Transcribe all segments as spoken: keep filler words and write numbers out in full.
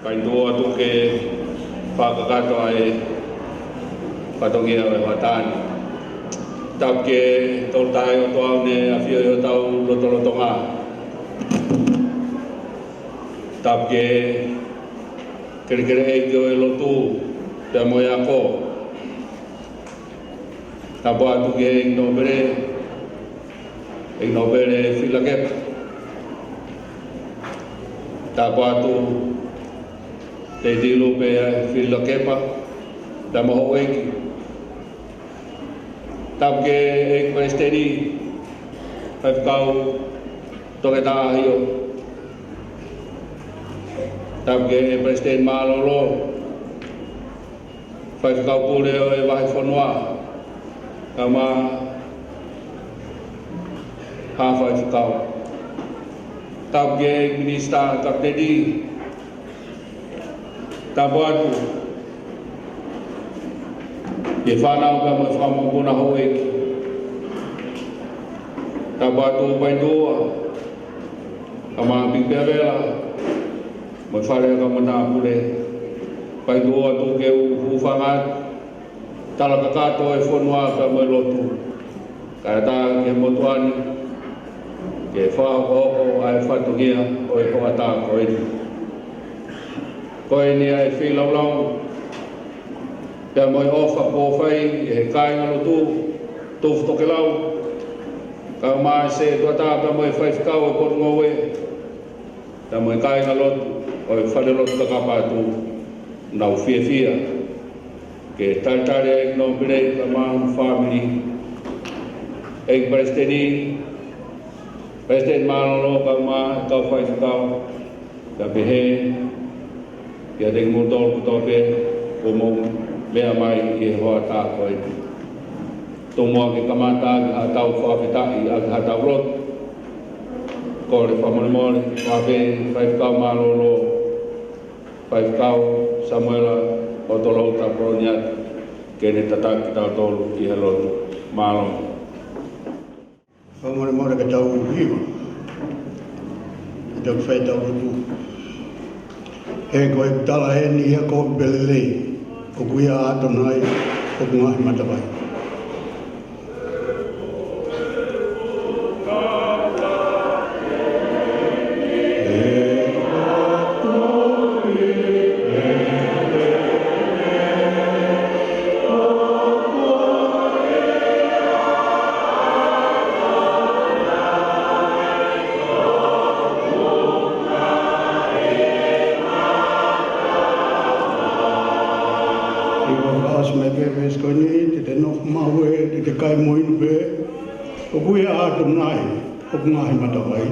Fai tuʻu atu ke fakakakato ʻa e fatongia ʻo e hoʻatā ni. Tapu ki he Tolu Tahaʻi ʻOtua ʻoku ne ʻafio ʻi hotau lotolotonga. Tapu ki he kelekele ʻeiki ʻo e lotu pea mo e ako. Tapu atu ki he ʻEiki Nōpele, ʻEiki Nōpele Fililakepa. Tapu atu Tēvita Lupe Fililakepa, pea mo houʻeiki. Tapu ki he ʻEiki Palesiteni, Faifekau Toketā ʻAhio. Tapu ki he Palesiteni Mālōlō, Faifekau Pule ʻo e Vahefonua, kae ʻumaʻā ha faifekau. Tapu ki he Minisitā Kapineti, tapu atu ki he fānau pea mo e fanga mokopuna houʻeiki. Tapu atu Paetuʻua, kae ʻumaʻā Piki Pea Vela, mo e fale ʻa e kau matāpule. Paetuʻua atu ki he ʻū hūfanga atu, tala kakato ʻo e fonua pea mo e lotu. Kae ʻatā ki he motuʻa ni ke fakahokohoko ʻa e fatongia ʻo e hoʻatā ko eni. Ko eni ʻa e feilaulau pea mo e ʻofa kuo fai ʻe he kāingalotu Tofu Tokelau, kae ʻumaʻā e setuata pea mo e faifekau ʻo e Potungāue, pea mo e kāingalotu ʻo e falelotu Kakapa Atu, ʻoku nau fiefia ke talitali ʻa e ʻEiki Nōpele kae ʻumaʻā hono fāmili, ʻEiki Palesiteni, Palesiteni Mālōlō kae ʻumaʻā e kau faifekau, kae pehē kiate kimoutolu kotoa pē kuo mou meʻa mai ʻi he hoʻatā ko eni. Tomuʻa ke kamata ʻaki haʻatau fakafetaʻi ʻaki haʻatau lotu, kole fakamolemole, fakafetaʻi Faifekau Mālōlō, Faifekau Samuela ʻOtolou Tapoloniata, ke ne tataki kitautolu ʻi he lotu. Mālō. Fakamolemole ke tau hiva. Ke tau fai ʻetau lotu. He ko e tala eni ʻa e kovi pē lelei, ʻOku ʻia ʻAtonai hoku ngaahi matavai. ʻI he fakaʻosi mai pē veesi ko eni, te te nofo maʻu ē, te te kai mo inu pē, ʻOku ʻia ʻAtonai hoku ngaahi matavai.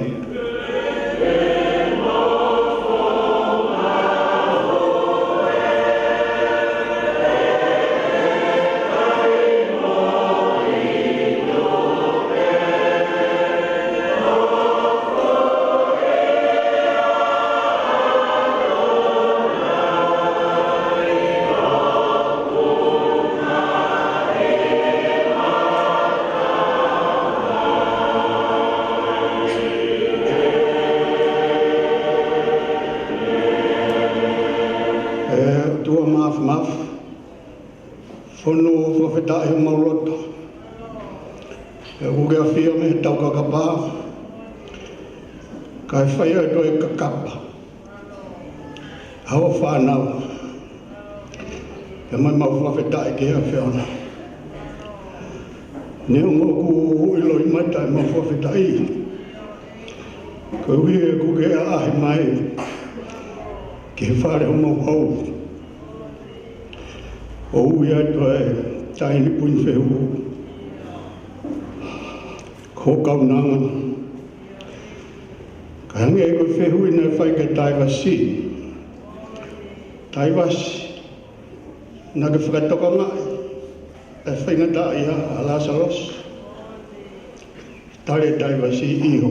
ʻE ʻOtua Māfimafi, fonu fakafetaʻi homau loto. ʻOku ke ʻafio mei he taukakapa, kae fai ʻa e toe kakapa ʻa hoʻo fānau. Pea ʻoku mau fakafetaʻi ki he ʻAfiona. Neongo ʻoku ʻiloʻi mai ʻemau fakafetaʻi, koeʻuhi he ʻoku ke ʻaʻahi mai ki he fale ʻo homau hau, ʻo ui atu ʻa e taʻahine kuini fehuhu, ko ho kaunanga. Kae hangē ko e fehuʻi naʻe fai kia Taivasi. Taivasi, naʻa ke fakatokangaʻi ʻa e faingataʻaʻia ʻa Lāsalosi? Tali ʻe Taivasi, ʻio.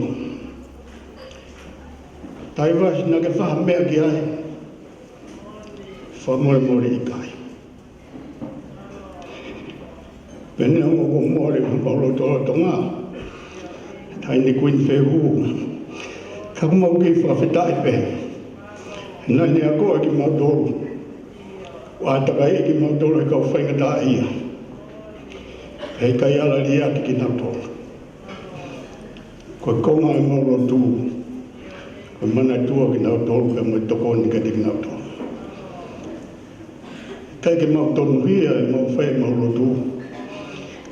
Taivasi, naʻa ke fai ha meʻa ki ai? Fakamolemole, ʻikai. Pea neongo ʻoku mole homau lotolotonga, taʻahine kuini fehuhu, ka ʻoku mau kei fakafetaʻi pē. Naʻa ne akoʻi kimautolu, ʻo ʻātakaiʻi kimautolu ʻe he kau faingataʻaʻia, heʻikai ala liʻaki kinautolu. Ko e konga ʻemau lotu, ko e manatua kinautolu pea mo e tokoni kiate kinautolu. ʻIkai ke mau tonuhia ʻemau fai ʻemau lotu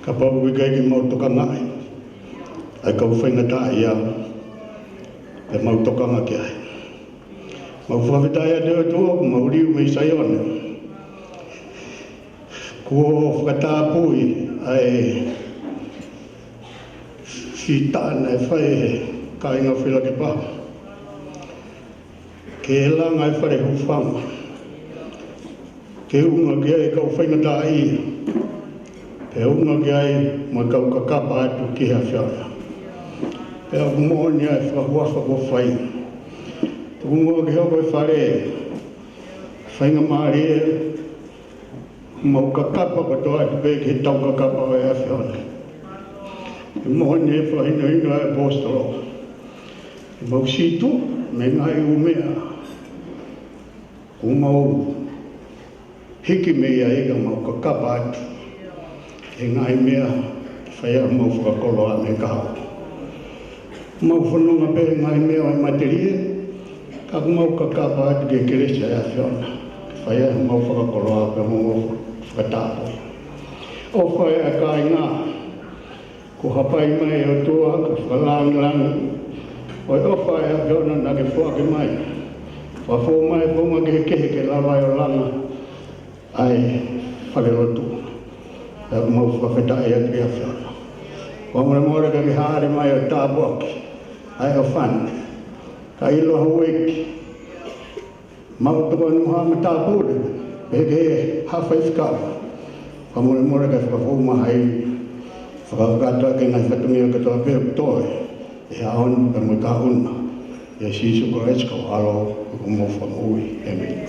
kapau ʻoku ʻikai ke mau tokangaʻi ʻa e kau faingataʻaʻia, pea mau tokanga ki ai. Mau fakafetaʻi atu ʻOtua, mau liliu mei Saione. Kuo fakatapui ʻa e fita naʻe fai ʻe he kāinga Fielakepa ke langa e fale hūfanga, ke ʻunga ki ai e kau faingataʻaʻia, pea ʻunga ki ai mo e kau kakapa atu ki he ʻAfiona. Pea ʻoku moʻoni ʻa e fakahuafa kuo fai. Tuku muʻa ke hoko e fale faingamālie, mau kakapa kotoa atu pē ki he taukakapa ʻo e ʻAfiona. ʻOku moʻoni e fakahinohino ʻa e ʻaposetolo, ʻoku mau sītuʻa mei he ngaahi ʻū meʻa ʻoku mau hiki mei ai, ka mau kakapa atu ki he ngaahi meʻa ke fai ai ʻemau fakakoloa mei he kahaʻu. Mau fononga pē he ngaahi meʻa ʻo e matelie, ka ʻoku mau kakapa atu ki he kelesi ʻa e ʻAfiona ke fai ai ʻemau fakakoloa pea mo ʻemau fakatapui. ʻOfa ʻa e kāinga, kuo hapai mai ʻOtua ko e fakalāngilangi ʻo e ʻofa ʻa e ʻAfiona naʻa ke foaki mai. Fakafou mai e founga kehekehe ke lava ai ʻo langa ʻa e fale lotu. Pea ʻoku mau fakafetaʻi atu ki he ʻAfiona. Fakamolemole ka ke hāʻele mai ʻo tāpuakiʻi ʻa e ʻofa ni, ka ʻilo houʻeiki, mau tokoni mo ha matāpule, pehē ki ha faifekau. Fakamolemole ka ke fakafou mai, fakakakato ʻaki e ngaahi fatongia kotoa pē ʻoku toe ʻi he ʻaho ni pea mo e kahaʻu na. ʻIa Sīsū Kalaisi ko ho ʻAlo ko homau Fakamoʻui. ʻĒmeni.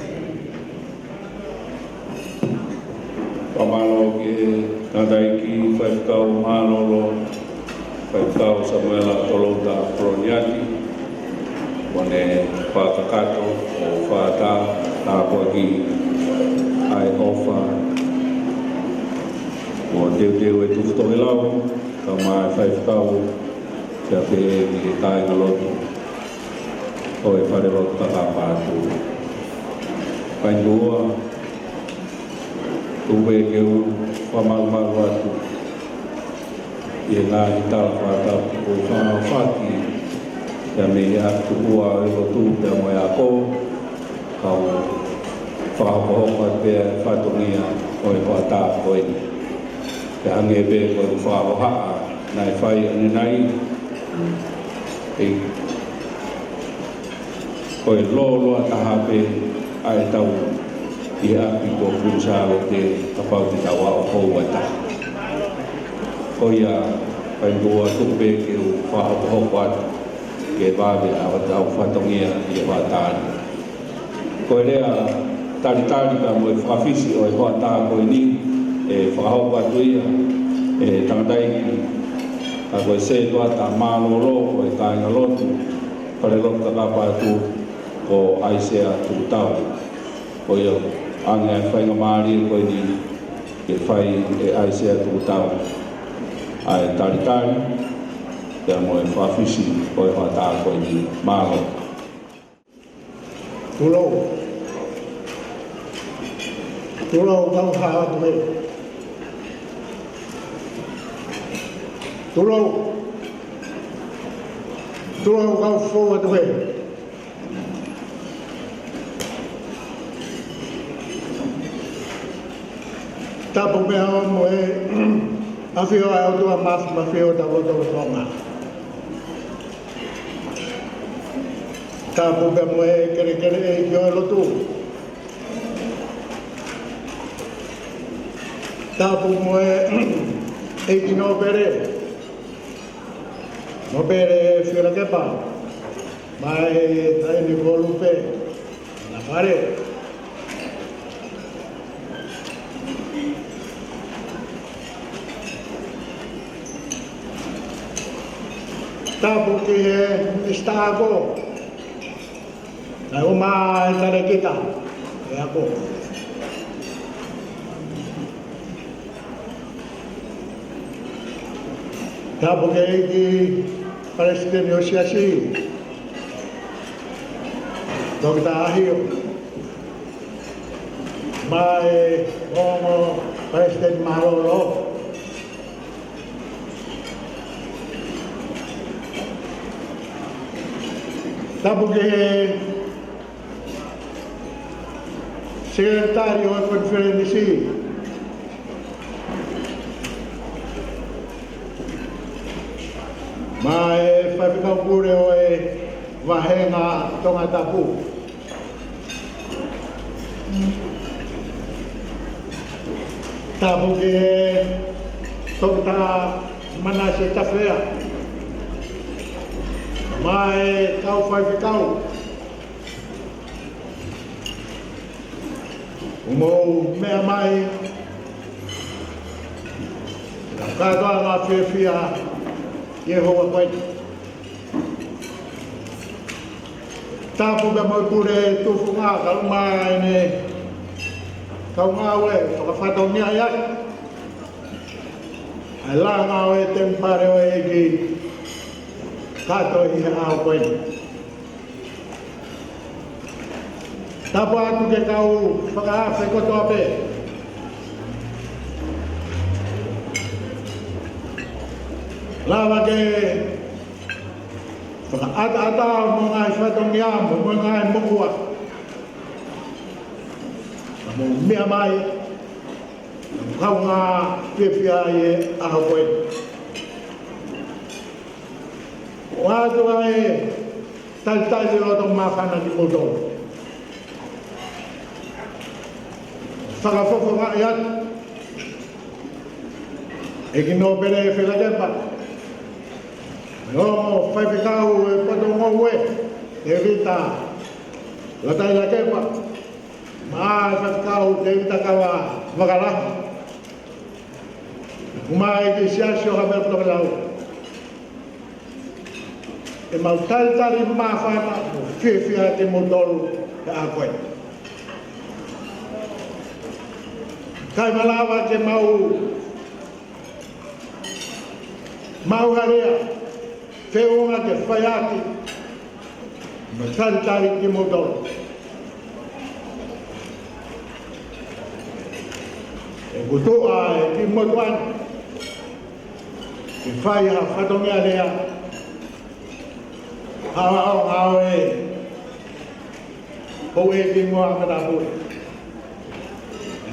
Fakamālō ki he tangataʻeiki faifekau mālōlō, Faifekau Samuela Tolouta Koloniati, mo ʻene fakakakato ʻo fakatātā tāpuakiʻi ʻa e ʻofa mo e teuteu ʻa e tufa tokelau, kae ʻumaʻā e faifekau, pea pehē ki he kāingalotu ʻo e falelotu kakapa atu. Faingataʻa, tuku pē ke u fakamalumalu atu ʻi he ngaahi tala fakatapu kuo fakaʻaufaki ia mei he ʻapi tukuʻa ʻo e lotu pea mo e ako, kau fakahokohoko atu pē ʻa e fatongia ʻo e hoʻatā ko eni. Pea hangē pē ko e fakahohaʻa naʻe fai ʻanenai, ʻe, ko e lōloa taha pē ʻa e tau ʻi he ʻapi ko Kuini Sālote kapau te tau aʻu hou ai taha. Ko ia, faingataʻa, tuku pē ke u fakahokohoko atu ke vave ʻa hotau fatongia ʻi he hoʻatā ni. Ko e lea talitali pea mo e fakafisi ʻo e hoʻatā ko eni, ʻe fakahoko atu ia ʻe he tangataʻeiki, ka ko e sētuata mālōlō ʻo e kāingalotu falelotu kakapa atu, ko ʻAisea Tukutau. Ko ia, ʻoange ʻa e faingamālie ko eni ke fai ʻe ʻAisea Tukutau ʻa e talitali pea mo e fakafisi ʻo e hoʻatā ko eni. Mālō. Tulou. Tulou, kau fou atu hē. Tulou. Tulou, kau fou atu hē. Tapu pē mo e ʻafio ʻa e ʻOtua Māfimafi ʻi hotau lotolotonga. Tapu pē mo e kelekele ʻeiki ʻo e lotu. Tapu mo e ʻeiki nōpele, nōpele Fielakepa, mo e taʻahine ko Lupe, na fale. Tapu ki he Minisitā Ako, ʻOmai e talēkita ʻe ako. Tapu ki he ʻEiki Palesiteni ʻo e Siasi, Toketā ʻAhio, mo e ongo palesiteni mālōlō. Tapu ki he sekelitali ʻo e konifelenisi, mo e faifekau pule ʻo e vāhenga Tongatapu. Tapu ki he Toketā Manase Tafea, mo e kau faifekau ʻoku mou meʻa mai, kātoanga fiefia ʻi he houa ko eni. Tapu pea mo e pule tufunga kae ʻumaʻā ʻene kau ngāue fakafatongia ʻi he langa ʻo e temipale ʻo e ʻEiki kātoa ʻi he ʻaho ko eni. Tapu atu ki he kau fakaafe kotoa pē. Lava ke fakaʻataʻatā homou ngaahi fatongia mo homou ngaahi moʻua, ka mou meʻa mai ʻo kaungā fiefia ʻi he ʻaho ko eni. ʻOatu ʻa e talitali loto māfana kimoutolu. Fakafofongaʻi atu ʻEiki Nōpele Fielakepa, mo e ongo faifekau ʻo e potungāue, Tēvita Lotailakepa, mo e faifekau Tēvita Kava Vakalahi, mo e ʻEiki Siasi ʻo Havelu Tokelau. ʻEmau talitali māfana mo fiefia kimoutolu he ʻaho ko eni. Kae malava ke mau maʻu ha lea feʻunga ke fai ʻaki ʻemau talitali kimoutolu. ʻOku tuʻu ʻa e ʻEiki Motuʻa ni ke fai ha fatongia lea, ha ʻaonga ʻo e houʻeiki mo e matāpule.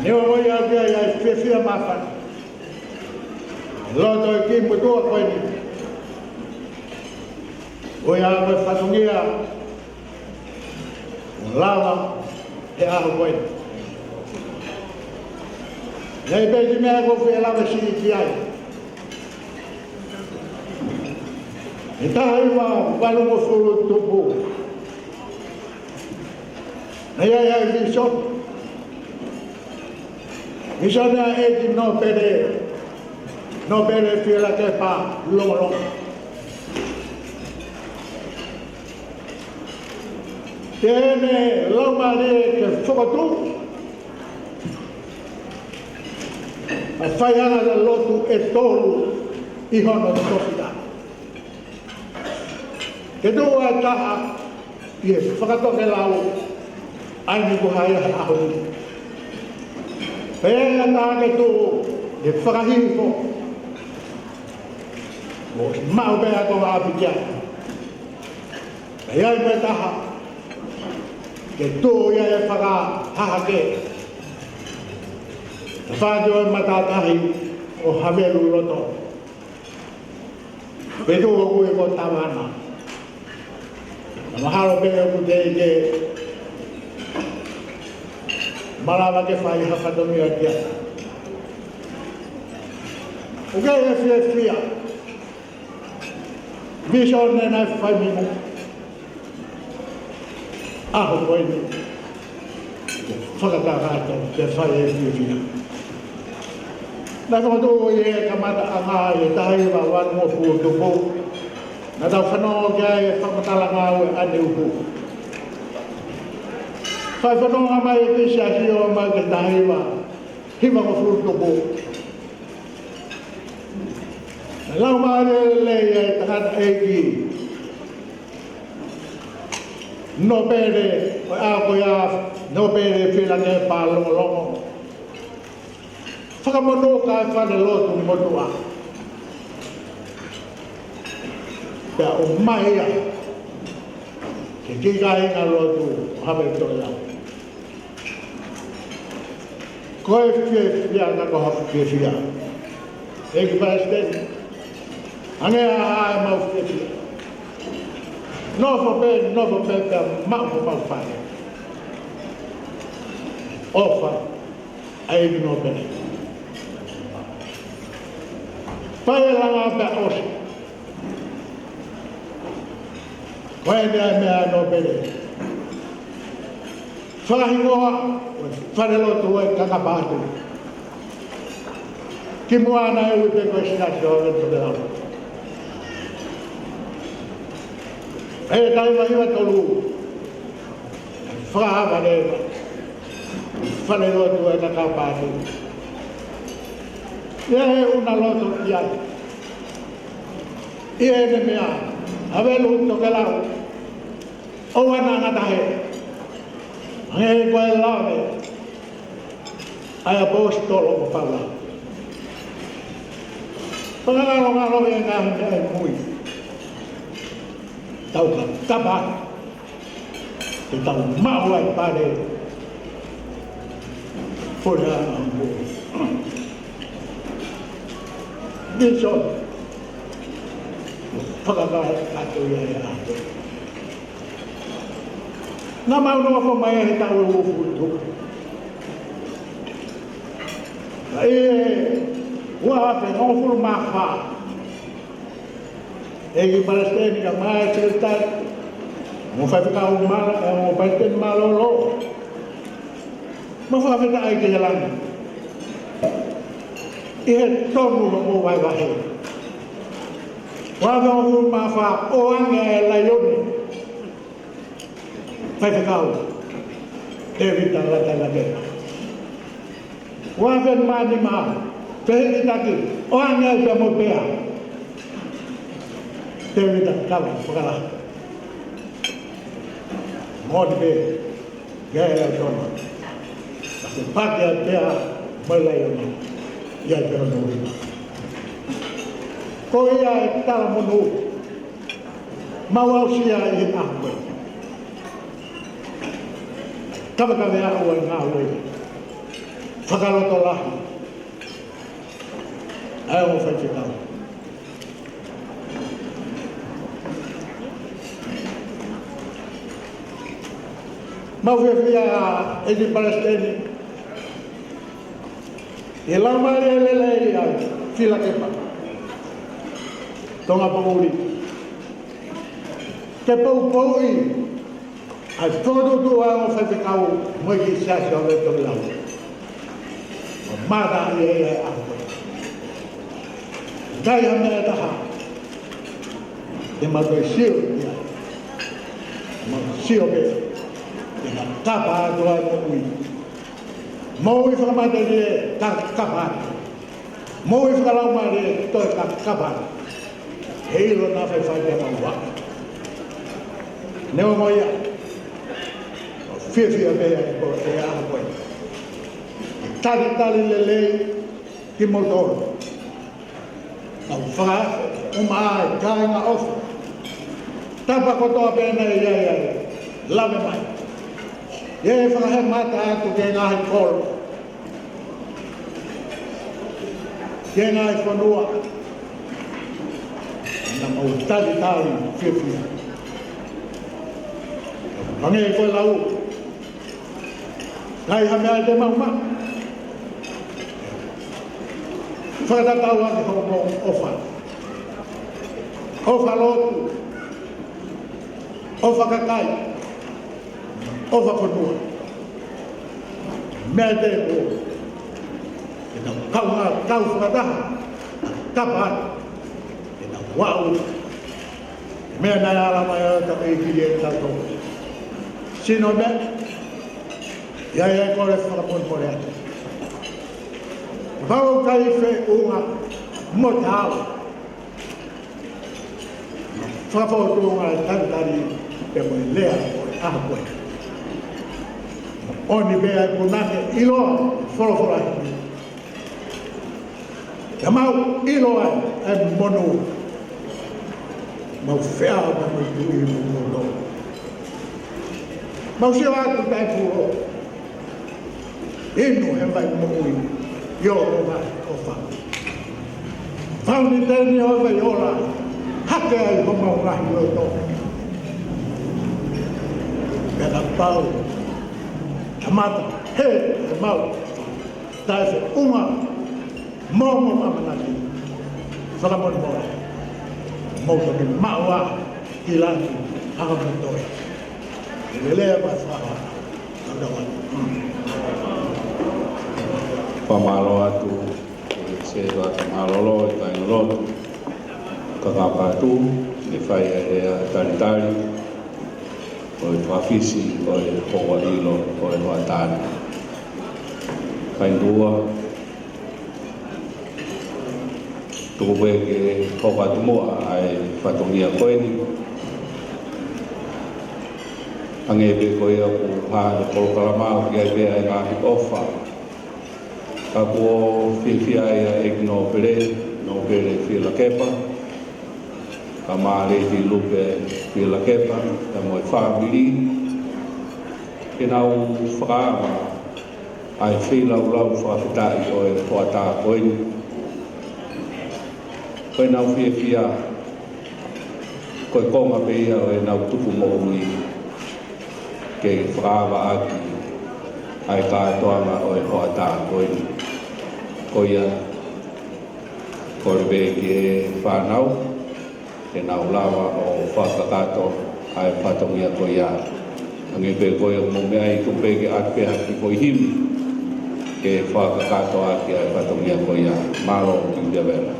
Neongo ia ʻoku ʻi ai ʻa e fiefia māfana ʻi loto ʻEiki Motuʻa ko eni, ʻo ia ko e fatongia ʻoku lava he ʻaho ko eni. ʻI ai pē kiʻi meʻa ʻoku ou fie lave siʻi ki ai. ʻI he taha hiva valungofulu tupu, naʻe ʻi ai ʻa e vīsone. Vīsone ʻa e ʻEiki Nōpele, Nōpele Fielakepa Longolongo. Te ne laumālie ke fokotuʻu ʻa e faiʻanga lotu ʻe tolu ʻi hono tofiʻa. Ke tuʻu ʻa e taha ʻi he fakatokelau ʻa eni kuo haʻi he ʻaho ni. Pea ʻe taha ke tuʻu ʻi he fakahihifo, ʻo maʻu pē ʻa e konga ʻapi ki ai. Pea ʻe ʻi ai mo e taha ke tuʻu ia ʻi he fakahahake, tafaʻaki ʻo e matātahi ʻo Havelu Loto. Pea tuʻu ʻoku ui ko Tavana. Naʻe mahalo pē ʻoku teʻeki ke malava ke fai ha fatongia ki ai. ʻOku ʻi ai e fiefia. Vīsone naʻe fai mei muʻa. ʻAho ko eni, fakakakato ke fai e fiefia. Naʻe fokotuʻu ʻi he kamataʻanga ʻi he taha hiva valungofulu tupu. Naʻa tau fanongo ki ai e fakamatala ngāue ʻaneuhu. Fai fononga mai e Siasi ʻo aʻu mai ki he taha hiva, hivangofulu tupu. Laumālie lelei ʻa e tangataʻeiki nōpele, ʻo aʻu ko ia, nōpele Fielakepa Longolongo. Fakamonū ki he falelotu motuʻa. Pea ʻomai ia ki he kiʻi kāingalotu ʻo Havea Tokelau. Ko e fiefia, ka ko ha fiefia. ʻEiki Palesiteni, hangē ʻa ʻemau fiefia. Nofo pē, nofo pē, pea maʻu homau fale. ʻOfa ʻa e ʻEiki nōpele. Fai e langa pea ʻosi. Ko eni ʻa e meʻa nōpele. Fakahingoa, falelotu ʻo e Kakapa Atu. Kimuʻa naʻe ui pē ko e Siasi ʻo Havea Tokelau. ʻE taha hiva hiva tolu. Fakaava leva. Falelotu ʻo e Kakapa Atu. ʻI he ʻuna loto ki ai. ʻI heʻene meʻa, Havelu Tokelau, ʻoua naʻa ngata hē. Hangē ko e lave ʻa e ʻaposetolo ko Paula. Fakangalongalo e ngaahi meʻa ʻi mui. Tau kakapa. Te tau maʻu ʻa e pale. Puleʻanga Hongikong. Nixon. Fakakakato ia ʻe ʻAhope. Naʻa mau nofo mai he taʻu ʻe uofulu tupu. Ka ʻi he ua afe hongofulu mā fā, ʻEiki Palesiteni kae ʻumaʻā e Sekelitali, mo e Faifekau Mālōlō, mo e Palesiteni Mālōlō. Mau fakafetaʻi ki he langi. ʻI he tonu hoʻomou vahevahe. Ua afe hongofulu mā fā, ʻoange e laione. Faifekau Tēvita Latalate. Ua afe mā nima, fehikitaki, ʻoange pea mo Pea. Tēvita Kava Fakalahi. Moʻoni pē, ʻi he ʻaho ni. Ka ke paki ʻa Pea mo e laione. ʻI he ʻaho ni. Ko ia e talamonū. Mau aʻusia ʻi he ʻaho ko eni. Kavekave ʻa e ngāue fakalotolahi ʻa e ongo faifekau. Mau fiefia ʻEiki Palesiteni, ʻi he laumālie lelei ʻa Fielakepa Tongapoʻuli, ke poupouʻi ʻa e fokotuʻutuʻu ʻa e ongo faifekau mo e kiʻi Siasi ʻo Havea Tokelau. ʻO mātā ia ʻi he ʻaho ko eni. ʻIkai ha meʻa ʻe taha te mau toe sio ki ai. Mau sio pē ki he kakapa atu ʻa e moʻui. Moʻui fakamatelie, kakapa atu. Moʻui fakalaumālie, toe kakapa atu. He ʻilo naʻa faifai pea mau ua. Neongo ia, fiefia pē ʻa e ko e ʻaho ko eni. Talitali lelei kimoutolu. Tau fakaʻumaʻā e kāinga ʻofa. Tapa kotoa pē naʻe ʻi ai, ʻi ai. Lave mai. ʻI he fakahemata atu ki he ngaahi kolo, ki he ngaahi fonua. Naʻa mau talitali fiefia. Hangē ko e lau, ʻikai ha meʻa te mau maʻu. Fakatatau ʻaki hoʻomou ʻofa. ʻOfa lotu. ʻOfa kakai. ʻOfa fonua. Meʻa te mo. Ke tau kaungā kau fakataha. Kapa atu. Ke tau aʻu. Meʻa naʻe ala mai ʻa e ʻEiki ʻia tautolu. Sino meʻa. ʻI ai ʻa e kole fakamolemole atu. Kapau ʻoku ʻikai feʻunga mo e tau fakafōtunga e talitali pea mo e lea ʻo e ʻaho ko ē, ʻoku ne pehē ʻe he punake ʻiloa, folofola himi. Pea mau ʻilo ai ʻa e monū. Mau feʻao pea mau tui mo mono. Mau sio atu pē ʻi he pule. Inu he vai moʻui ʻi hoʻo vai ʻofa. Fānau, tēniti ʻo e vai ola. Hake ai homau ngaahi loto. Pea kapau ʻe kamata hē ʻemau taʻefeʻunga mo hoʻomou ʻamanaki, fakamolemole, mou toki maʻu ā ki langi ʻa hoʻomou toe. Lelei ʻa e fakaʻaho. Fakamālō atu ki he Setuata Mālōlō ʻi he kāingalotu, ka kapau ʻe fai ʻa e lea talitali ʻo e fakafisi ʻo e houa ʻilo ʻo e hoʻatā ni. Kae tuku ā, tuku pē ke hoko atu muʻa ʻa e fatongia ko eni. Hangē pē ko ia ʻoku hā he polokalama, ʻoku ʻi ai pē ʻa e ngaahi ʻofa. Ka kuo fiefia ai ʻa e ʻEiki Nōpele, Nōpele Fielakepa, kae ʻumaʻā Lady Lupe Fielakepa, pea mo e fāmili, ke nau fakaava ʻa e feilaulau fakafetaʻi ʻo e hoʻatā ko eni. Ko ʻenau fiefia, ko e konga pē ia ʻo ʻenau tupu moʻui, ke fakaava ʻaki ʻa e kātoanga ʻo e hoʻatā ko eni. Ko ia, kole pē ki he fānau, ke nau lava ʻo fakakakato ʻa e fatongia ko ia. Hangē pē ko ia ʻoku mou meaʻi, tuku pē ke ʻoatu pē ha kiʻi foʻi himi ke fakakakato ʻaki ʻa e fatongia ko ia. Mālō, kiʻi pia vela.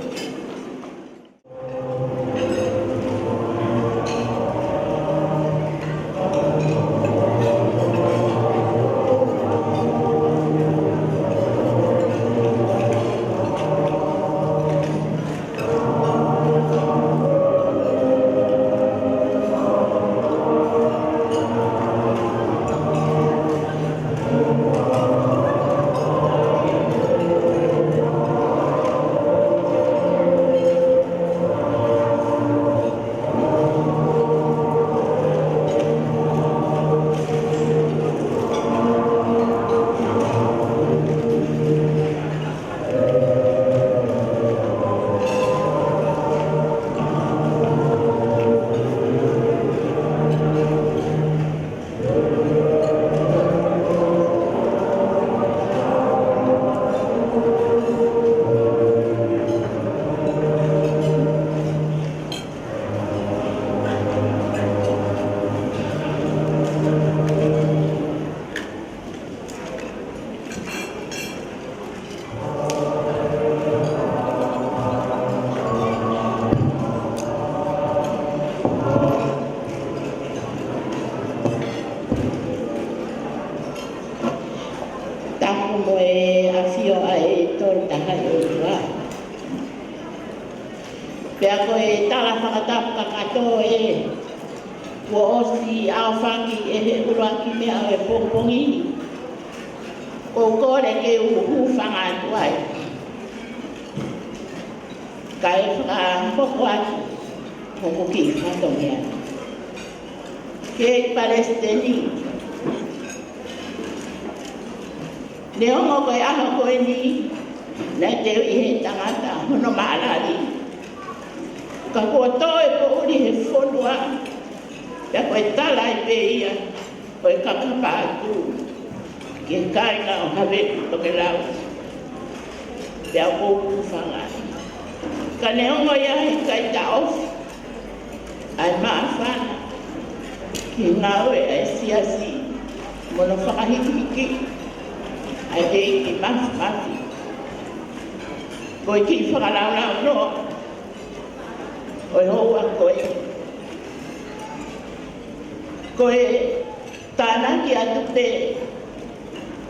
Tapu mo e ʻafio ʻa e Tolu Tahaʻi ʻOtua. Pea ko e tala fakatapu kakato ē, kuo ʻosi ʻaofaki ʻe he ʻuluaki meʻa ʻo e pongipongi ni. ʻOku ou kole ke u hūfanga atu ai, kae fakahoko atu hoku kiʻi fatongia. Ki he Palesiteni, neongo ko e ʻaho ko eni naʻe teuʻi ʻe he tangata hono maʻalali, ka kuo toe poʻuli he fonua, pea ko e tala ia pē ia ʻo e kakapa atu ki he kāinga ʻo Havelu Tokelau. Pea ʻoku ou hūfanga ai. Ka neongo ia, he ʻikai taʻofi ʻa e māfana ki he ngāue ʻa e siasi mo hono fakahīkihiki ʻa e ʻEiki Māfimafi. Ko e kiʻi fakalaulaunoa ʻo e houa ko ē, ko e tānaki atu pē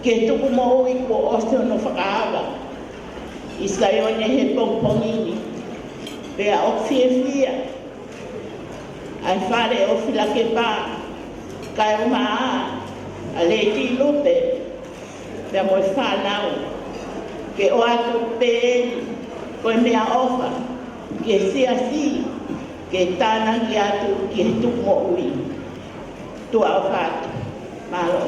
Ke tuku moʻui kuo ʻosi hono fakaava ʻi Saione he pongipongi ni. Pea ʻoku fiefia ʻa e fale ʻo Filakepa, kae ʻumaʻā ʻa Leti Lupe, pea mo e fānau, ke ʻoatu pē eni ko e meʻaʻofa ki he siasi, ke tānaki atu ki he tuku moʻui. Tuʻa ʻofa atu. Mālō.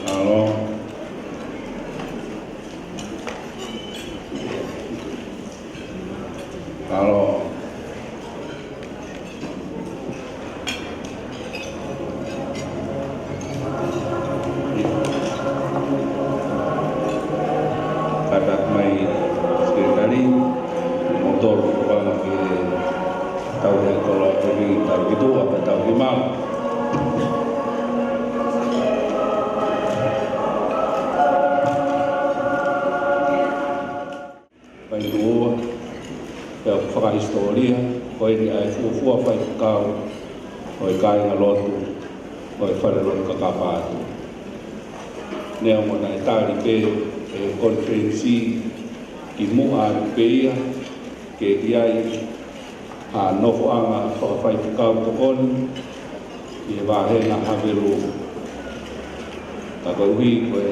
Mālō. Mālō. Kātaki mai Sekelitali, mo tolu ko anga ke tau he kolo atu ni, tau ki tuʻa, pea tau ki malu. Faingofua, pea fakahisitōlia, ko eni ʻa e fuofua faifekau ʻo e kāingalotu ʻo e falelotu Kakapa Atu. Neongo naʻe tali pē ʻe he konifelenisi kimuʻa atu pē ia, ke ʻi ai ha nofoʻanga fakafaifekau tokoni ʻi he vāhenga Havelua. Ka koeʻuhi ko e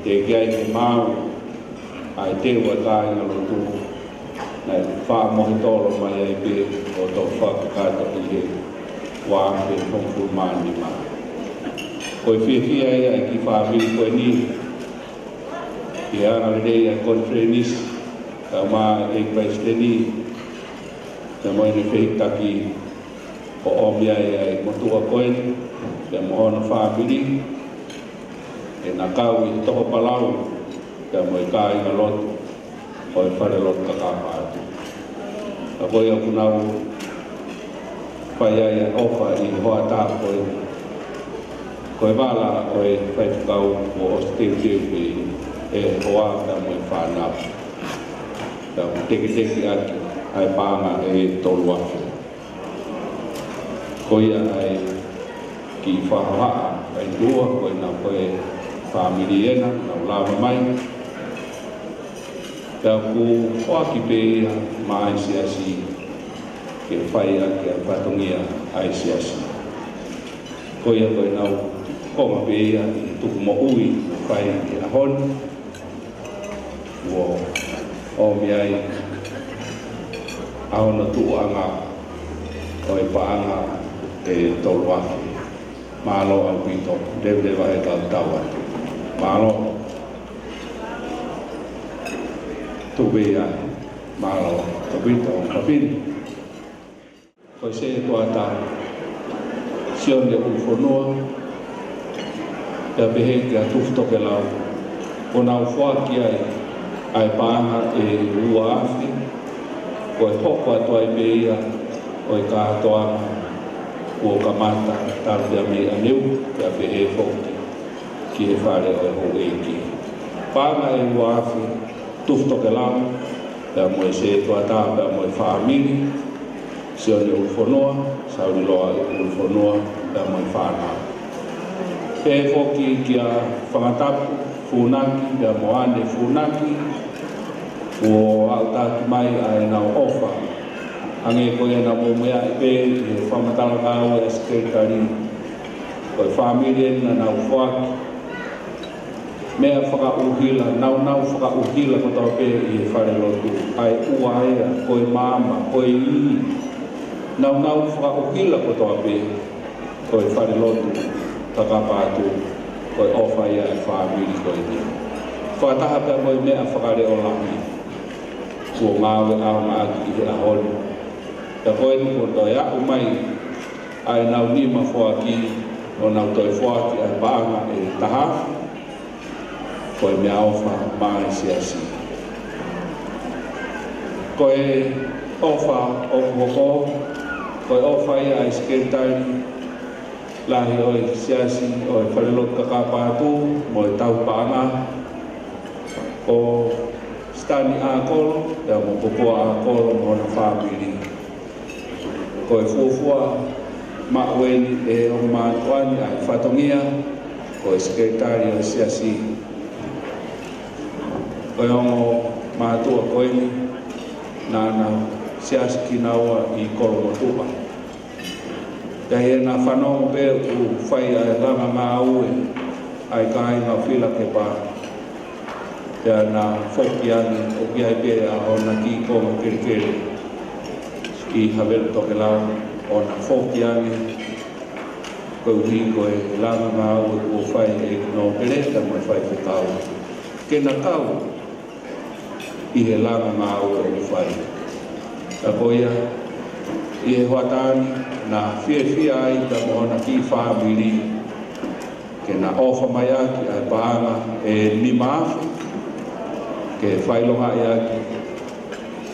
teʻeki ai ke maau ʻa e teu ʻa e kāingalotu, naʻe fakamohetolo mai ai pē ʻo toki fakakakato ʻi he ua afe hongofulu mā nima. Ko e fiefia ia ʻa e kiʻi fāmili ko eni, ʻi he angalelei ʻa e konifelenisi, kae ʻumaʻā e palesiteni, pea mo ʻene fehikitaki, ʻo ʻomi ai ʻa e motuʻa ko eni, pea mo hono fāmili, ke na kau ʻi he toko palau, pea mo e kāingalotu ʻo e falelotu Kakapa Atu. Ka ko ia ʻoku nau fai ai ʻa e ʻofa ʻi he hoʻatā ko ē, ko e vala ʻo e faifekau kuo ʻosi teuteu pē ʻe he hoa pea mo e fānau. Pea ʻoku teketeke ʻaki ʻa e paʻanga ʻe tolu afe. Ko ia ʻa e kiʻi fakahohaʻa ʻa e tuʻa, ko ena ko e fāmili ena, nau lava mai. Pea ʻoku foaki pē ia maʻa e siasi ke fai ʻaki ʻa e fatongia ʻa e siasi. Ko ia ko ʻenau konga pē ia ʻi he tuku moʻui ʻoku fai ʻi he ʻaho ni. Kuo ʻomi ai ʻa hono tuʻuʻanga ʻo e paʻanga ʻe tolu afe. Mālō ʻaupito, leveleva he kau tau atu. Mālō. Tuku ia, mālō ʻaupito, kapini. Ko e setuata, Sione ʻUlufonua, pea pehē kia Tufu Tokelau, ʻoku nau foaki ai ʻa e paʻanga ʻe ua afe, ko e hoko atu ai pē ia ʻo e kātoanga kuo kamata talu pē mei ʻaneuhu, pea pehē foki ki he fale ʻo e houʻeiki. Paʻanga ʻe ua afe, Tufu Tokelau, pea mo e setuata, pea mo e fāmili, Sione ʻUlufonua, Sauliloa ʻUlufonua, pea mo e fānau. Pehē foki kia Fangatapu Funaki, pea mo ʻAne Funaki, kuo aʻutaki mai ʻa ʻenau ʻofa. Hangē ko ia naʻa mou meaʻi pē ʻi he fakamatala ngāue ʻa e sekelitali, ko e fāmili ena naʻa nau foaki meʻa fakaʻuhila, naunau fakaʻuhila kotoa pē ʻi he falelotu, ʻa e ua ia, ko e maama, ko e ivi, naunau fakaʻuhila kotoa pē ʻo e falelotu Kakapa Atu, ko e ʻofa ia ʻa e fāmili ko eni. Fakataha pea mo e meʻa fakaleʻolahi kuo ngāue ʻaonga ʻaki ʻi he ʻaho ni. Pea ko eni kuo toe aʻu mai ʻa ʻenau nima foaki, ʻo nau toe foaki ʻa e paʻanga ʻe taha afe, ko e meʻaʻofa maʻa e siasi. Ko e ʻofa ʻoku hoko, ko e ʻofa ia ʻa e sekelitali lahi ʻo e siasi ʻo e falelotu Kakapa Atu mo e tauhi paʻanga, ko Sitani ʻAkolo, pea mo Popoa ʻAkolo mo hona fāmili. Ko e fuofua maʻu eni ʻe he ongo mātuʻa ni ʻa e fatongia, Ko e sekelitali ʻo e siasi, ko e ongo mātuʻa ko eni, naʻa na siasi kinaua ʻi Kolomotuʻa. Pea ʻi heʻena fanongo pē ʻoku fai ʻa e langa ngāue ʻa e kāinga Filakepa, pea na foki ange, ʻoku ʻi ai pē ʻa hona kiʻi konga kelekele ʻi Havelu Tokelau, ʻo na foki ange koeʻuhi ko e langa ngāue kuo fai ʻe he nōpele pea mo e faifekau ke na kau ʻi he langa ngāue ʻoku fai. Ka ko ia, ʻi he hoʻatā ni, na fiefia ai pea mo hona kiʻi fāmili ke na ʻofa mai ʻaki ʻa e paʻanga ʻe nima afe ke fakaʻilongaʻi ʻaki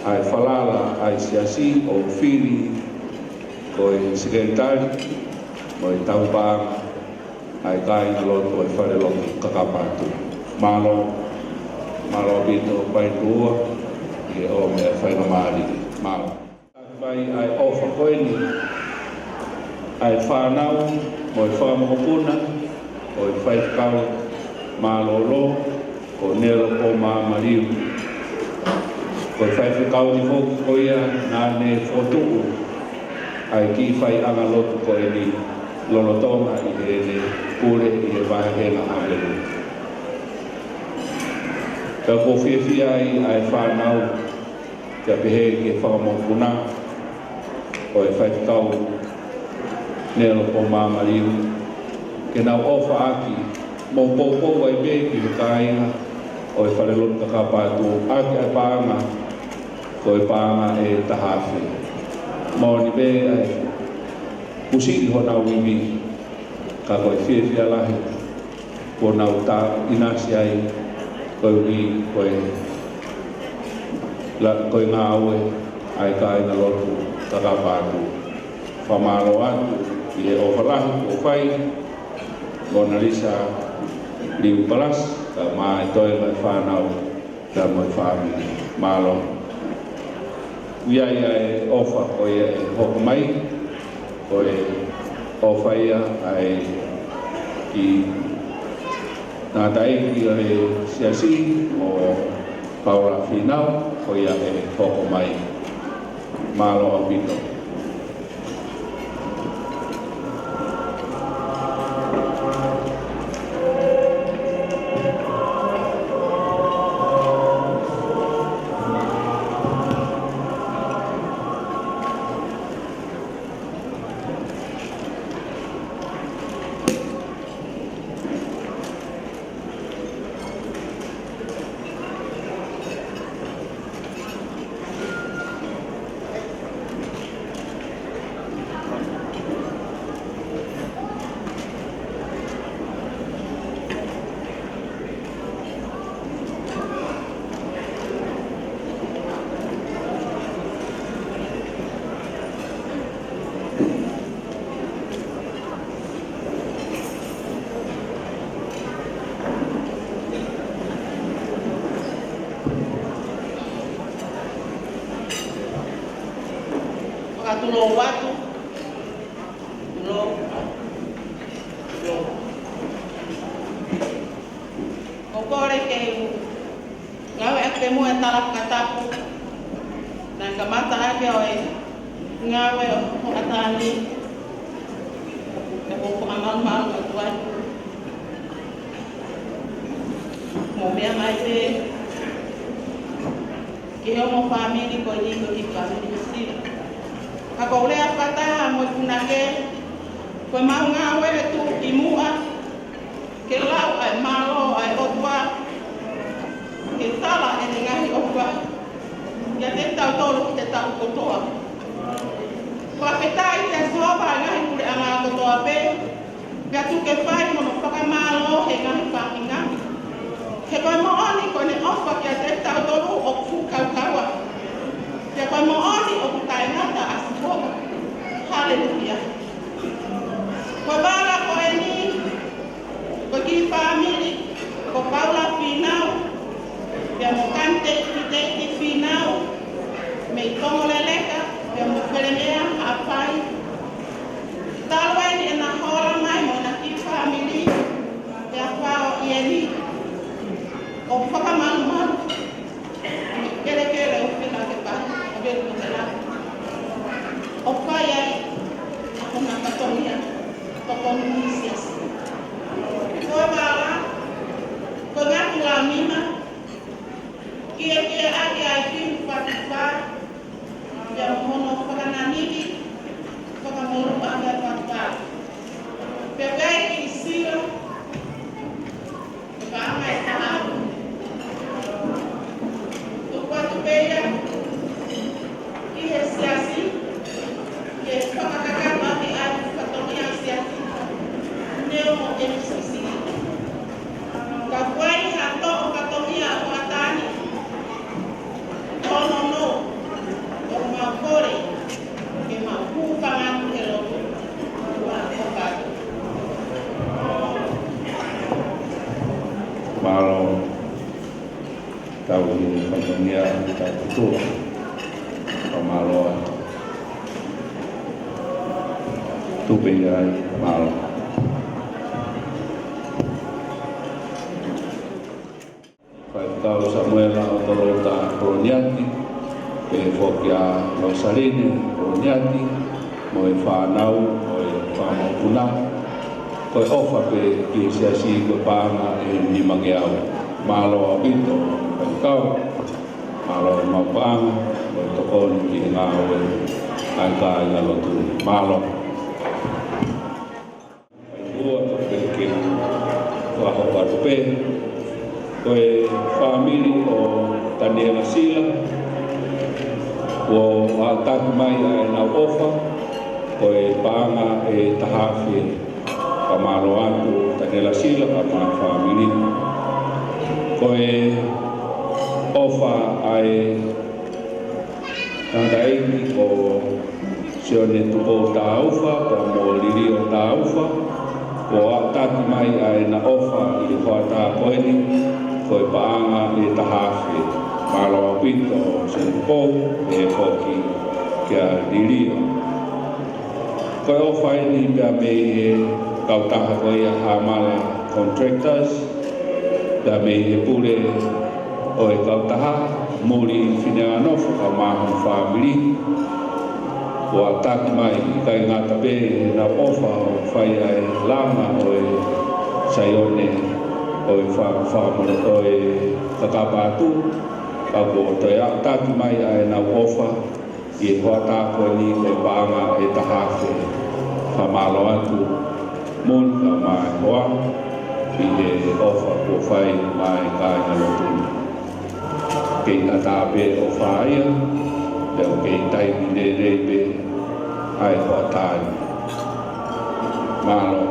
ʻa e falala ʻa e siasi ʻo fili ko e sekelitali mo e tauhi paʻanga ʻa e kāingalotu ʻo e Falelotu Kakapa Atu. Mālō, mālō ʻaupito Paituʻua, ʻi he ʻomi ʻa e faingamālie. Mālō. Fai ʻa e ʻofa ko eni ʻa e fānau mo e fanga mokopuna ʻo e faifekau mālōlō ko Nelo Pomamaliu. Ko e faifekau ni foki ko ia naʻa ne fokotuʻu ʻa e kiʻi faiʻanga lotu ko eni lolotonga ʻi heʻene pule ʻi he vāhenga Havelu. Pea ʻoku fiefia ai ʻa e fānau, pea pehē ki he fanga mokopuna ʻo e faifekau Nelo Pomamaliu, ke nau ʻofa ʻaki mo poupou ai pē ki he kāinga ʻo e Falelotu Kakapa Atu ʻaki ʻa e paʻanga, ko e paʻanga ʻe taha afe. Moʻoni pē ʻa e kuo siʻi honau ivi, ka ko e fiefia lahi kuo nau tā ʻinasi ai koeʻuhi ko e la-, ko e ngāue ʻa e kāingalotu Kakapa Atu. Fakamālō atu ʻi he ʻofa lahi kuo fai, Mona Lisa Liu Palasi, kae ʻumaʻā e toenga e fānau, pea mo e fāmili. Mālō. ʻI ai ʻa e ʻofa ko ia ʻe hoko mai, ko e ʻofa ia ʻa e kiʻi tangataʻeiki ʻo e siasi, ʻo Paula Fīnau, ko ia ʻe hoko mai. Mālō ʻaupito. Fakatulou atu. Tulou. Tulou. ʻOku ou kole ke u ngāueʻaki pē muʻa e tala fakatapu naʻe kamata ʻaki ʻa e ngāue ʻo e hoʻatā ni. Pea ʻoku ou fakamālō atu ai. Mou meʻa mai pē ki he ongo fāmili ko eni, ko e kiʻi fāmili ʻo Sila. Ka ʻoku ou lea fakataha mo e punake, ko ʻemau ngāue ʻe tuʻu ki muʻa ke lau ʻa e mālō ʻa e ʻOtua, ke tala ʻene ngaahi ʻofa kiate kitautolu ʻi he taʻu kotoa. Fakafetaʻi kia Sihova ʻa e ngaahi puleʻanga kotoa pē, pea tuku ke fai hono fakamālō he ngaahi faʻahinga. He ko e moʻoni ko ʻene ʻofa kiate kitautolu ʻoku fuʻu kaukaua. Pea ko e moʻoni ʻoku taʻengata ʻa Sihova. Haleluia. Ko e vala ko eni, ko e kiʻi fāmili, ko Paula Fīnau, pea mo Kanitei Fīnau, mei Tongoleleka, pea mo Felemea Haʻapai. Talu eni ʻena hola mai mo ʻena kiʻi fāmili, Ua mima, kiakia ʻaki ʻa e fiu fakatufa, pea mo hono fakananili, fakamolu ʻaki ʻa e fakatufa. Pea ʻoku ʻi ai e kiʻi sio, ʻe paʻanga ʻe taha. Tuku atu pē ia ki he siasi, ke fakakakato ʻaki ʻa e fatongia siasi, neongo M C C. Ka kuai ha toʻo fatongia ʻo Atani, tono no, ʻo mau kole, ke mau hūfanga atu he lotu, ua o katu. Mālō. Tau fatongia, tau tuʻa. Fakamālō atu. Tupe ia ai, mālō. Faifekau Samuela ʻOtolota Koloniati, pehē foki ʻa Losaline Koloniati, mo e fānau, mo e fānau puna. Ko e ʻofa pē ki he siasi ko e paʻanga ʻe nimangeau. Mālō ʻaupito, faifekau. Mālō e maʻu paʻanga, mo e tokoni ki he ngāue ʻa e kāingalotu. Mālō. Ua toke ke fakahoko atu pē, ko e fāmili ʻo Taniela Sila, kuo ʻataki mai ʻa ʻenau ʻofa, ko e paʻanga ʻe taha afe. Fakamālō atu Taniela Sila, ka mo e fāmili. Ko e ʻofa ʻa e tangataʻeiki ko Sione Tupou Taufa, pea mo Lilio Taufa, kuo ʻataki mai ʻa ʻena ʻofa ʻi he hoʻatā ko eni, ko e paʻanga ʻe taha afe. Mālō ʻaupito Sione Tupou, pehē foki kia Lilio. Ko e ʻofa eni pea mei he kautaha ko ia Hamala Contractors, pea mei he pule ʻo e kautaha, Muli Fineʻanofo, ka mo hono fāmili. Kuo ʻataki mai, ʻikai ngata pē ʻenau ʻofa ʻo fai ʻa e langa ʻo e saione ʻo e fa-, fa-, ʻo e kakapa atu, ka kuo toe ʻataki mai ʻa ʻenau ʻofa ʻi he hoʻatā ko eni ko e paʻanga ʻe taha afe. Fakamālō atu Muli ka mo e hoa ʻi he ʻofa kuo fai maʻa e kāingalotu ni. Kei ʻatā pē ʻofa ia, pea kei taimi lelei pē ʻa e hoʻatā ni. Mālō.